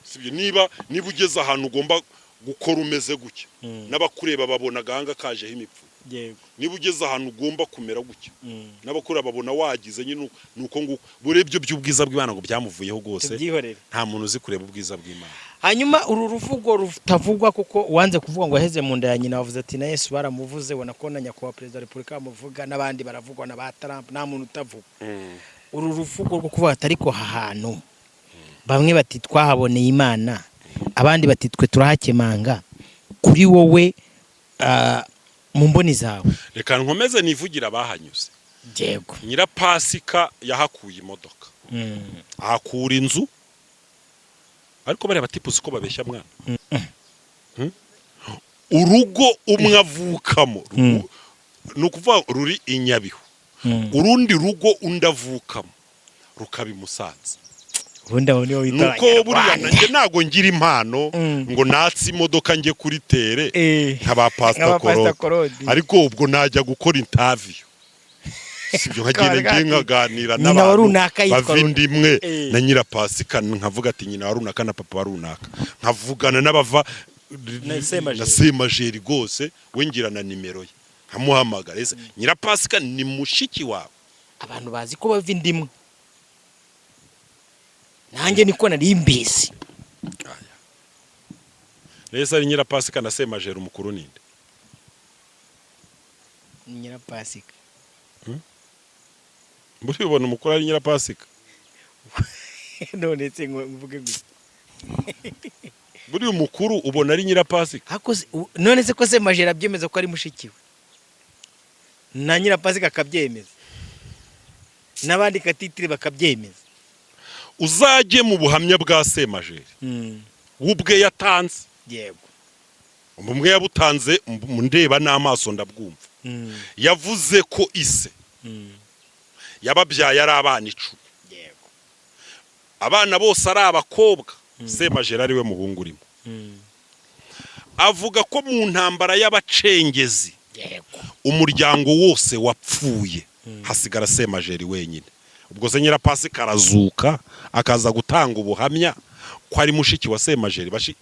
Speaker 1: sibyo? Niba ugeze ahantu ugomba gukora umeze gutya, n'abakureba babona agahanga kajeho imipfu. Niba ugeze ahantu ugomba kumera gutya, n'abakureba babona wagize nyine ni uko nguko. Buriya ibyo by'ubwiza bw'Imana ngo byamuvuyeho rwose.
Speaker 2: Tubyihorere.
Speaker 1: Nta muntu uzi kureba ubwiza bw'Imana.
Speaker 2: Hanyuma uru ruvugo rutavugwa, kuko uwanze kuvuga ngo yaheze mu nda ya nyina, wavuze ati na Yesu baramuvuze, ubona ko na nyakubahwa perezida wa repubulika bamuvuga, n'abandi baravugwa na ba Trump, nta muntu utavuga. Uru ruvugo rwo kuvuga ati ariko aha hantu bamwe bati twahaboneye Imana, abandi bati twe turahakemanga, kuri wowe mu mboni zawe?
Speaker 1: Reka nkomeze nivugira abahanyuze. Nyirapasika yahakuye imodoka, ahakura inzu, ariko bariya batipusi ko babeshya mwana. Urugo umwe avukamo ni ukuvuga ruri i Nyabihu, urundi rugo undi avukamo rukaba i Musanze.
Speaker 2: Ubundi abo nibo bita
Speaker 1: Nuko buriya
Speaker 2: Abanyarwanda.
Speaker 1: Nanjye ntabwo ngira impano ngo natse imodoka njye kuri tere nka ba Pasita
Speaker 2: Nk'aba Pastor
Speaker 1: Korode.
Speaker 2: Korode.
Speaker 1: Ariko ubwo najya gukora interview, sibyo? Nkagenda ngiye nkaganira
Speaker 2: Nyina wa
Speaker 1: n'abantu
Speaker 2: runaka yitwa
Speaker 1: bava inda imwe na Nyirapasika, nkavuga ati nyina wa runaka na papa wa runaka, nkavugana n'abava
Speaker 2: Na Semajeri.
Speaker 1: Na Semajeri rwose we ngira na nimero ye, nkamuhamagara: ese Nyirapasika ni mushiki wawe?
Speaker 2: Abantu bazi ko bava inda imwe, nanjye niko nari mbizi.
Speaker 1: Rero ari Nyirapasika na Semajeri, umukuru ninde?
Speaker 2: Nyirapasika.
Speaker 1: Buriya ubona umukuru ari Nyirapasika?
Speaker 2: None se ngo mvuge gusa?
Speaker 1: Buriya umukuru ubona ari Nyirapasika?
Speaker 2: Ariko none se ko Semajeri abyemeza ko ari mushiki we, na Nyirapasika akabyemeza, n'abandi katitire bakabyemeza?
Speaker 1: Uzajye mu buhamya bwa Semajeri we ubwe yatanze, ubumwe yabutanze ndeba n'amaso ndabwumva. Yavuze ko ise yababyaye ari abana 10, abana bose ari abakobwa, Semajeri ari we muhungu urimo. Avuga ko mu ntambara y'abacengezi umuryango wose wapfuye, hasigara Semajeri wenyine. Ubwo se Nyirapasika arazuka akaza gutanga ubuhamya ko ari mushiki wa Semajeri? Bashi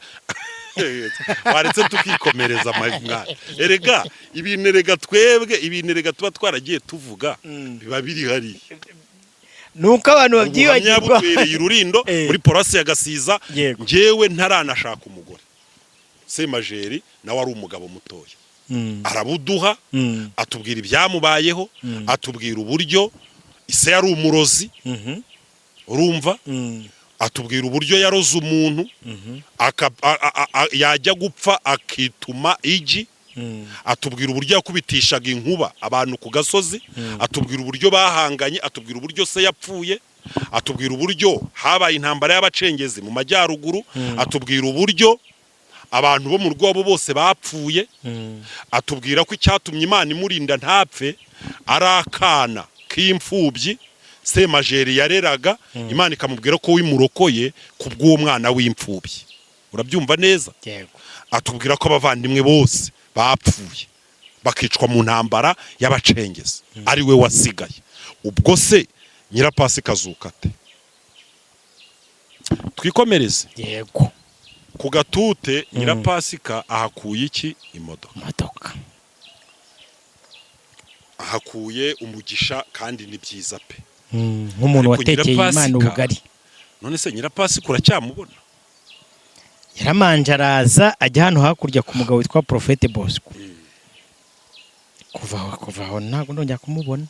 Speaker 1: waretse tukikomereza mwana. Erega ibintu, erega twebwe ibintu, erega tuba twaragiye tuvuga, biba biri hariya.
Speaker 2: Nuko abantu
Speaker 1: Ubuhamya
Speaker 2: babyibagirwa.
Speaker 1: Butwereye ururindo muri polasi ya Gasiza. Njyewe ntaranashaka umugore, Semajeri nawe ari umugabo mutoya, arabuduha, atubwira ibyamubayeho, atubwira uburyo ise yari umurozi. Urumva? Atubwira uburyo yaroze umuntu, yajya gupfa akituma igi. Atubwira uburyo yakubitishaga inkuba abantu ku gasozi, atubwira uburyo bahanganye, atubwira uburyo se yapfuye, atubwira uburyo habaye intambara y'abacengezi mu majyaruguru, atubwira uburyo abantu bo mu rwabo bose bapfuye, atubwira ko icyatumye Imana imurinda ntapfe ari akana k'imfubyi Semajeri yareraga, Imana ikamubwira ko wimurokoye ku bw'uwo mwana w'imfubyi. Urabyumva neza?
Speaker 2: Yego.
Speaker 1: Atubwira ko abavandimwe bose bapfuye bakicwa mu ntambara y'abacengezi, ari we wasigaye. Ubwo se Nyirapasika azuka ate? Twikomereze.
Speaker 2: Yego.
Speaker 1: Ku gatute Nyirapasika ahakuye iki? Imodoka.
Speaker 2: Imodoka.
Speaker 1: Ahakuye umugisha, kandi ni byiza pe.
Speaker 2: Nk'umuntu
Speaker 1: Ariko
Speaker 2: watekeye Imana
Speaker 1: Nyirapasika-
Speaker 2: ubugari.
Speaker 1: None se Nyirapasika uracyamubona?
Speaker 2: Yaramanje araza ajya hano hakurya ku mugabo witwa Prophète Bosco. Kuva aho ntabwo ndongera kumubona.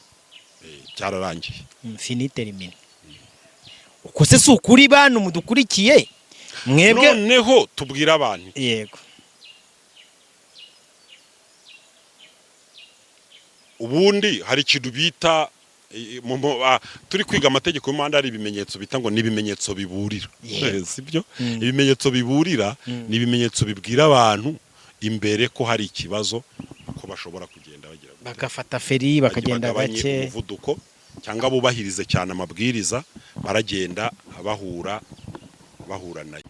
Speaker 1: Byararangiye.
Speaker 2: Fini terminé. Uko se si ukuri, bantu mudukurikiye mwebwe?
Speaker 1: Noneho tubwire abantu.
Speaker 2: Yego.
Speaker 1: Ubundi hari ikintu bita turi kwiga amategeko y'umuhanda, hari ibimenyetso bita ngo ni ibimenyetso biburira.
Speaker 2: Yego.
Speaker 1: Sibyo? Ibimenyetso biburira ni ibimenyetso bibwira abantu imbere ko hari ikibazo, ko bashobora kugenda bagira gute?
Speaker 2: Bagafata feri, bakagenda
Speaker 1: Bagabanye
Speaker 2: gake.
Speaker 1: umuvuduko cyangwa bubahirize cyane amabwiriza, baragenda bahura nayo.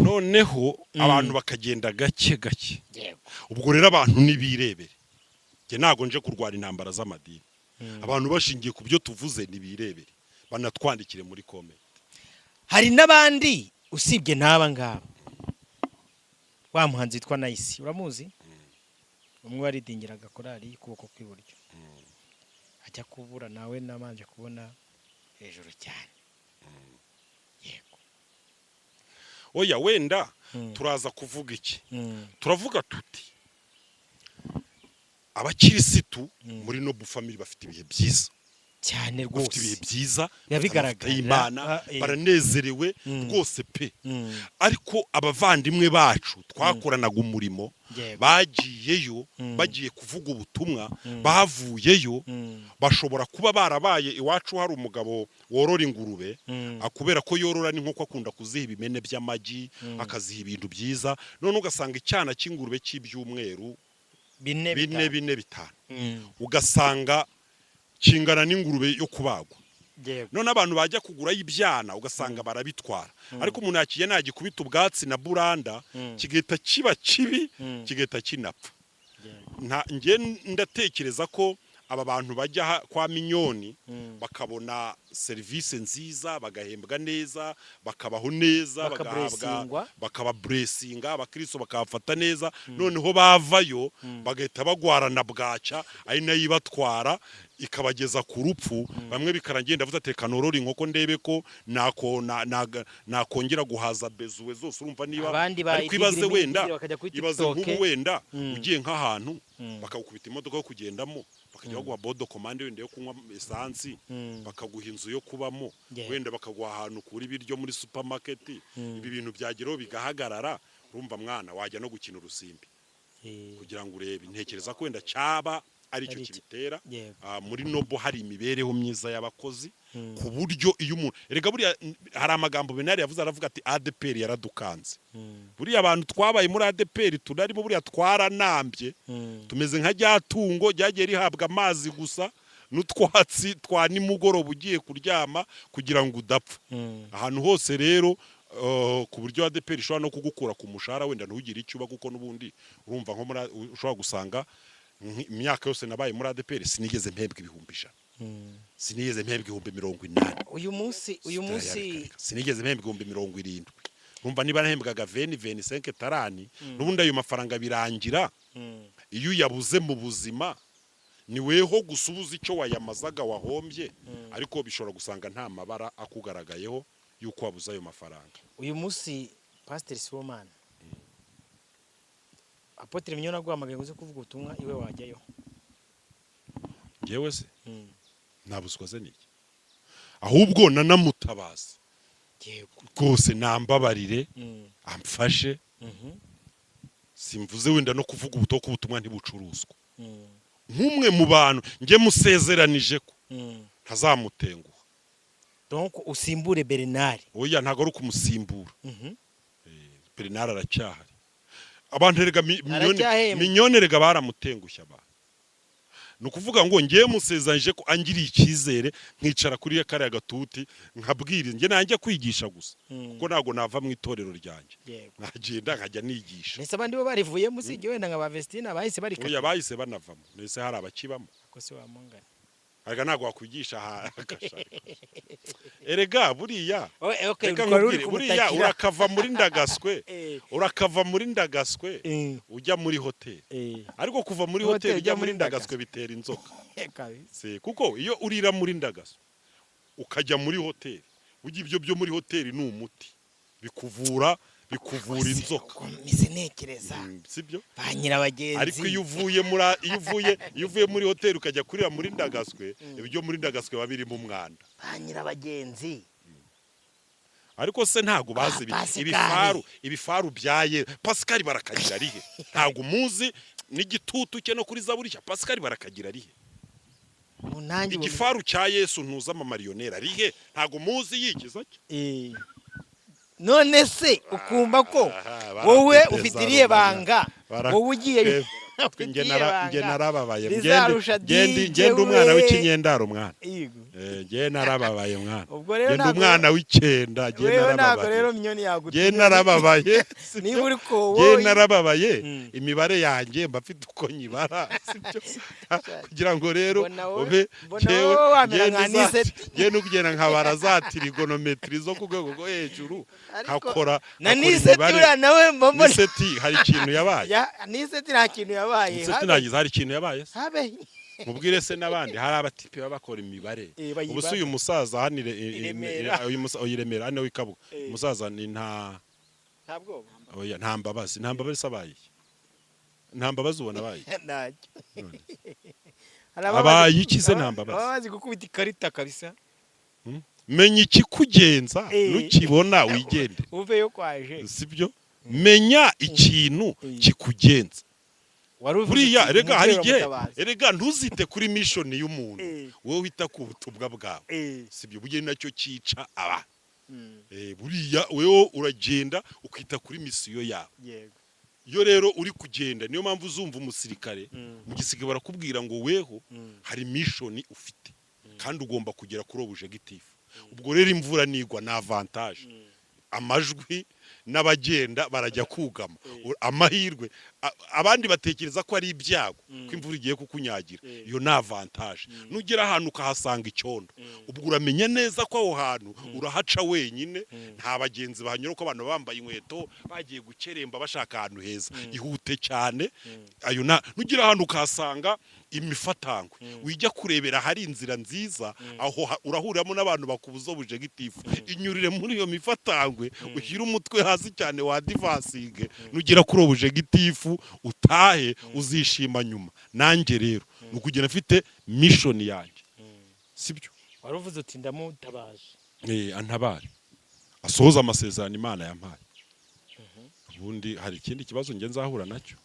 Speaker 1: Noneho abantu bakagenda gake gake. Ubwo rero abantu nibirebere. Njye ntabwo nje kurwana intambara z'amadini. Abantu bashingiye ku byo tuvuze nibirebere, banatwandikire muri comment.
Speaker 2: Hari n'abandi usibye n'aba ngaba. Wa muhanzi witwa Nayisi uramuzi, umwe waridingiraga korali y'ukuboko kw'iburyo, ajya kubura nawe nabanje kubona hejuru cyane. Yego.
Speaker 1: Oya, wenda turaza kuvuga iki? Turavuga tuti abakirisitu muri Noble Family bafite ibihe byiza.
Speaker 2: Cyane
Speaker 1: Bafite ibihe
Speaker 2: rwose.
Speaker 1: byiza,
Speaker 2: Biba
Speaker 1: bafite amavuta
Speaker 2: bigaragara.
Speaker 1: y'Imana, baranezerewe rwose pe. Ariko abavandimwe bacu twakoranaga umurimo bagiyeyo, bagiye kuvuga ubutumwa, bavuyeyo bashobora kuba barabaye. Iwacu hari umugabo worora ingurube, kubera ko yorora n'inkoko akunda kuziha ibimene by'amagi, akaziha ibintu byiza, none ugasanga icyana cy'ingurube cy'ibyumweru
Speaker 2: 4,
Speaker 1: 4,
Speaker 2: 5.
Speaker 1: 4, 5, ugasanga kingana n'ingurube yo kubagwa. None abantu bajya kugurayo ibyana ugasanga barabitwara, ariko umuntu yakiye nagikubita ubwatsi na buranda, kigahita kiba kibi, kigahita kinapfa. Nta njye ndatekereza ko aba bantu bajya kwa Minyoni bakabona serivisi nziza, bagahembwa neza, bakabaho neza, bagahabwa,
Speaker 2: Bakaburesinga.
Speaker 1: Bakababuresinga, abakristo bakabafata neza, noneho bavayo bagahita bagwarana bwacya, ari nayo ibatwara ikabageza ku rupfu. Bamwe bikarangira ndavuze ati reka norore inkoko ndebe ko nakongera guhaza bezuwe zose. Urumva niba
Speaker 2: Abandi
Speaker 1: ariko ibaze
Speaker 2: bayidigira
Speaker 1: wenda
Speaker 2: imidiri bakajya kuri
Speaker 1: ibaze
Speaker 2: TikTok.
Speaker 1: nk'ubu wenda ugiye nk'ahantu bakagukubita imodoka yo kugendamo, bakajya baguha bon de commande wenda yo kunywa esansi, bakaguha inzu yo kubamo, wenda bakaguha ahantu ukura ibiryo muri supermarket, ibi bintu byageraho bigahagarara, urumva mwana wajya no gukina urusimbi kugira ngo urebe. Ntekereza ko wenda cyaba aricyo
Speaker 2: Ari icyo.
Speaker 1: kibitera. Muri Noble hari imibereho myiza y'abakozi, ku buryo iyo umuntu, erega buriya hari amagambo Benari yavuze, aravuga ati ADPR yaradukanze. Buriya abantu twabaye muri ADPR tunarimo, buriya twaranambye, tumeze nka rya tungo ryagiye rihabwa amazi gusa n'utwatsi twa nimugoroba ugiye kuryama kugira ngo udapfa. Ahantu hose rero, ku buryo ADPR ishobora no kugukura ku mushahara wenda ntugire icyo uba, kuko n'ubundi urumva nko muri ushobora gusanga imyaka yose nabaye muri ADPR sinigeze mpembwa 100,000, sinigeze mpembwa 80,000.
Speaker 2: Uyu munsi
Speaker 1: Reka, reka, sinigeze mpembwa 70,000. Urumva niba nahembwaga 20, 25, 30, n'ubundi ayo mafaranga birangira iyo uyabuze mu buzima ni weho gusa ubuze icyo wayamazaga wahombye, ariko bishobora gusanga nta mabara akugaragayeho y'uko wabuze ayo mafaranga.
Speaker 2: Uyu munsi Pasiteri Sibomana, Apôtre Mignonne aguhamagaye ngo uze kuvuga ubutumwa iwe, wajyayo?
Speaker 1: Njyewe se nabuzwa ze niki? Ahubwo nanamutabaza rwose, nambabarire, amfashe. Simvuze wenda no kuvuga ubuto ko ubutumwa ntibucuruzwa. Nk'umwe mu bantu njye musezeranije ko ntazamutenguha.
Speaker 2: Donc usimbure Bernard?
Speaker 1: Oya, ntabwo ari ukumusimbura. Bernard aracyahari. Abantu erega Mignonne,
Speaker 2: Aracyahembwa.
Speaker 1: Mignonne erega baramutengushye abantu. Ni ukuvuga ngo ngewe musezeranyije ko angiriye icyizere nkicara kuri kariya gatuti nkabwiriza, njye nanjye kwigisha gusa, kuko ntabwo nava mu itorero ryanjye. Nkagenda nkajya nigisha.
Speaker 2: Ndetse abandi bo barivuyemo, usibye wenda nka ba Vestina bahise barikata.
Speaker 1: Oya, bahise banavamo, mbese hari abakibamo.
Speaker 2: Ko se wamungana?
Speaker 1: Erega ntabwo wakwigisha erega buriya
Speaker 2: Okay,
Speaker 1: reka
Speaker 2: wari uri
Speaker 1: nkubwire, buriya
Speaker 2: kumutakira.
Speaker 1: urakava muri ndagaswe, urakava muri ndagaswe ujya muri hoteli, ariko kuva muri
Speaker 2: Hoteli
Speaker 1: hoteli ujya muri
Speaker 2: muri
Speaker 1: ndagaswe bitera inzoka.
Speaker 2: Kabisa.
Speaker 1: Se kuko iyo urira muri ndagaswe ukajya muri hoteli, ujya ibyo byo muri hoteli ni umuti bikuvura. Bikuvura inzoka.
Speaker 2: Mise ntekereza
Speaker 1: Sibyo?
Speaker 2: ba nyirabagenzi.
Speaker 1: Ariko iyo uvuye muri hoteli ukajya kurira muri Ndagaswe, ibyo muri Ndagaswe biba birimo umwanda.
Speaker 2: Ba nyirabagenzi.
Speaker 1: Ariko se ntabwo bazi
Speaker 2: Pascal.
Speaker 1: Ibifaru byaye Pascal Barakagira rihe? Ntabwo umuzi n'igitutu cye no kuri Zaburi cya Pascal Barakagira rihe?
Speaker 2: Ubu nanjye
Speaker 1: Igifaru cya Yesu ntuzi amamariyoneri arihe? Ntabwo muzi yigiza cyo.
Speaker 2: None se ukumva ko
Speaker 1: Aha,
Speaker 2: wowe
Speaker 1: barakuteza
Speaker 2: ufite irihe
Speaker 1: rubanda.
Speaker 2: banga? Wowe ugiye ufite
Speaker 1: Nge
Speaker 2: irihe
Speaker 1: nge
Speaker 2: banga
Speaker 1: narababaye.
Speaker 2: rizarusha
Speaker 1: Ngende
Speaker 2: DJ
Speaker 1: ngende umwana
Speaker 2: we?
Speaker 1: w'ikinyendaro mwana.
Speaker 2: Yego.
Speaker 1: Nge narababaye mwana.
Speaker 2: Ubwo rero
Speaker 1: Ngende
Speaker 2: ntabwo
Speaker 1: umwana w'icyenda nge
Speaker 2: wewe ntabwo
Speaker 1: narababaye.
Speaker 2: Rero Minyoni
Speaker 1: Nge
Speaker 2: yagutumye
Speaker 1: narababaye.
Speaker 2: niba uri
Speaker 1: Nge
Speaker 2: koboyi.
Speaker 1: narababaye. Imibare yanjye mba mfite uko nyibara, sibyo? Kugira ngo rero
Speaker 2: Mbona wowe-
Speaker 1: ube
Speaker 2: mbona
Speaker 1: njyewe
Speaker 2: wowe wamera
Speaker 1: ngende
Speaker 2: nka Niseti.
Speaker 1: Nge nugenda nkabara za trigonometry zo ku rwego rwo hejuru,
Speaker 2: Ariko
Speaker 1: nkakora
Speaker 2: na
Speaker 1: nkakora
Speaker 2: Niseti
Speaker 1: imibare.
Speaker 2: uriya nawe mbona
Speaker 1: Niseti hari ikintu yabaye.
Speaker 2: Ya, Niseti nta kintu yabaye.
Speaker 1: Niseti
Speaker 2: Habe.
Speaker 1: nagize hari ikintu yabaye se?
Speaker 2: Habe.
Speaker 1: Mubwire se n'abandi hari abatipe baba bakora imibare.
Speaker 2: Bayibara.
Speaker 1: Ubu se uyu musaza hano
Speaker 2: I Remera.
Speaker 1: uyu uyu i Remera hano w'Ikabuga, umusaza ni nta
Speaker 2: Nta bwoba.
Speaker 1: Oya, nta mbabazi, nta mbabazi abaye, nta mbabazi ubona abaye.
Speaker 2: Ntacyo.
Speaker 1: None.
Speaker 2: Hari ababa
Speaker 1: Abaye
Speaker 2: bazi-
Speaker 1: iki se nta mbabazi?
Speaker 2: Baba bazi gukubita ikarita kabisa.
Speaker 1: Menya ikikugenza, nukibona wigende.
Speaker 2: Uveyo kwaje.
Speaker 1: Sibyo? Menya ikintu kikugenza.
Speaker 2: Wari uvuze
Speaker 1: Buriya
Speaker 2: uti,
Speaker 1: rega hari
Speaker 2: umubyeyi
Speaker 1: igihe
Speaker 2: uramutabaza.
Speaker 1: erega ntuzite kuri mission y'umuntu, wowe wita ku butumwa bwawe. Sibyo? Burya ni nacyo cyica abantu. Buriya wewe uragenda ukita kuri mission yawe. Iyo rero uri kugenda, niyo mpamvu uzumva umusirikare mu gisirikare barakubwira ngo weho hari mission ufite kandi ugomba kugera kuri objectif. Ubwo rero imvura nigwa ni avantage, amajwi n'abagenda barajya kugama amahirwe. Abandi batekereza ko ari ibyago ko imvura igiye kukunyagira. Iyo ni avantage. Nugera ahantu ukahasanga icyondo, ubwo uramenya neza ko aho hantu urahaca wenyine, nta bagenzi bahanyura, ko abantu baba bambaye inkweto bagiye gukeremba bashaka ahantu heza. Ihute cyane. Ayo na nugera ahantu ukahasanga imifatangwe, wijya kurebera ahari inzira nziza, aho urahuriramo n'abantu bakubuza objectif. Inyurire muri iyo mifatangwe, ushyire umutwe hasi cyane wa advancinge, nugera kuri objectif utahe uzishima nyuma. Nanjye rero ni ukugenda mfite mission yanjye, sibyo?
Speaker 2: Wari uvuze uti ndamutabaje.
Speaker 1: Antabare asohoze amasezerano Imana yampaye. Ubundi hari ikindi kibazo nge nzahura nacyo?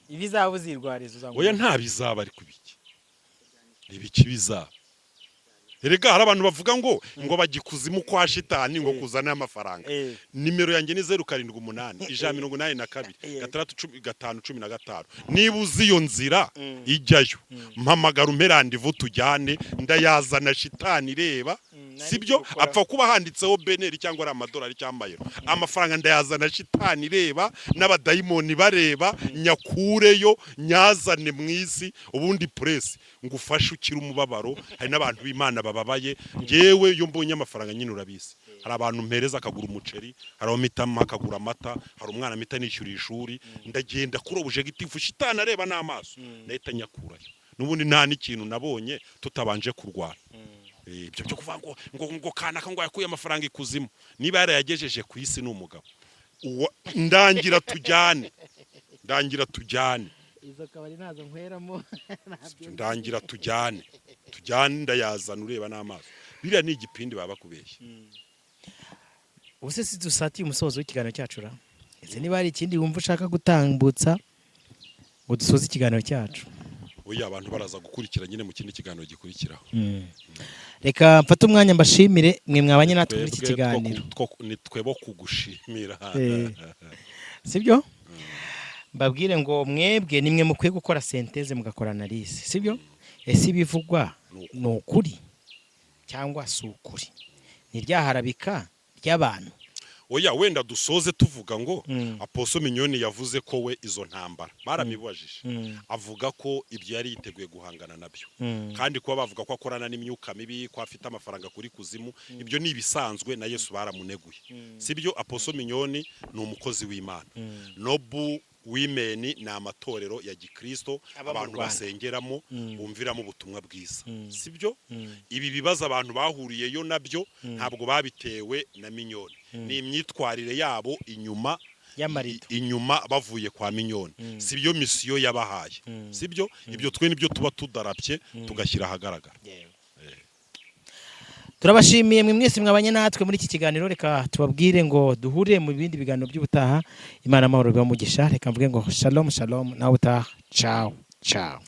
Speaker 2: Ibizaba uzirwariza uzanywa.
Speaker 1: Oya, nta bizaba. Ariko ibiki, ibiki bizaba? Erega hari abantu bavuga ngo bajya ikuzimu kwa shitani ngo kuzana amafaranga. Nimero yanjye ni 078 182 6 10 5 15. Niba uzi iyo nzira ijyayo, mpamagara umpe rendez-vous tujyane, ndayazana shitani ireba.
Speaker 2: Nari
Speaker 1: Sibyo?
Speaker 2: gukora.
Speaker 1: Apfa kuba handitseho beneri cyangwa ari amadolari cyangwa amayero, amafaranga ndayazana shitani ireba n'abadayimoni bareba, nyakureyo nyazane mu isi. Ubundi puresi ngufashe ukire umubabaro. Hari n'abantu b'Imana bababaye. Ngewe iyo mbonye amafaranga nyine, urabizi, hari abantu mpereza akagura umuceri, hari aho mpitamo akagura amata, hari umwana mpita nishyura ishuri. Ndagenda kuri objectif shitani areba n'amaso, ndahita nyakurayo. N'ubundi nta n'ikintu nabonye tutabanje kurwana. Ibyo byo kuvuga ngo kanaka ngo yakuye amafaranga ikuzimu, niba yarayagejeje ku isi ni umugabo. Ndangira tujyane, ndangira tujyane.
Speaker 2: Izo kabari ntazo nkweramo.
Speaker 1: Ndangira tujyane, tujyane, ndayazana ureba n'amaso. Biriya ni igipindi baba bakubeshye.
Speaker 2: Ubu se si dusatiye umusozo w'ikiganiro cyacu ra? Ese niba hari ikindi wumva ushaka gutambutsa ngo dusoze ikiganiro cyacu?
Speaker 1: Oya, abantu baraza gukurikira nyine mu kindi kiganiro gikurikiraho.
Speaker 2: Reka mfate umwanya mbashimire mwe mwabanye natwe muri iki
Speaker 1: Twebwe
Speaker 2: kiganiro.
Speaker 1: Ni twebo kugushimira.
Speaker 2: Sibyo? Mbabwire ngo mwebwe nimwe mukwiye gukora synthèse, mugakora analyse, sibyo? Ese ibivugwa ni ukuri cyangwa si ukuri? Ni ryaharabika ry'abantu?
Speaker 1: Oya, wenda dusoze tuvuga ngo Apostle Mignone yavuze ko we izo ntambara baramibajije, avuga ko ibyo yari yiteguye guhangana nabyo. Kandi kuba bavuga ko akorana n'imyuka mibi, ko afite amafaranga kuri kuzimu, ibyo ni ibisanzwe, na Yesu baramuneguye, sibyo? Apostle Mignone ni umukozi w'Imana nobu. Women ni amatorero ya gikristo
Speaker 2: Aba mu
Speaker 1: abantu
Speaker 2: Rwanda.
Speaker 1: basengeramo, bumviramo ubutumwa bwiza, sibyo? Ibi bibazo abantu bahuriyeyo nabyo ntabwo babitewe na Mignonne, ni imyitwarire yabo inyuma
Speaker 2: y'amarido.
Speaker 1: Inyuma bavuye kwa Mignonne, si byo mission yabahaye, sibyo? Ibyo twe nibyo tuba tudarapye, tugashyira ahagaragara.
Speaker 2: Turabashimiye mwe mwese mwabanye natwe muri iki kiganiro. Reka tubabwire ngo duhure mu bindi biganiro by'ubutaha. Imana, amahoro, bibamugisha. Reka mvuge ngo shalom shalom, nawe utaha. Ciao ciao.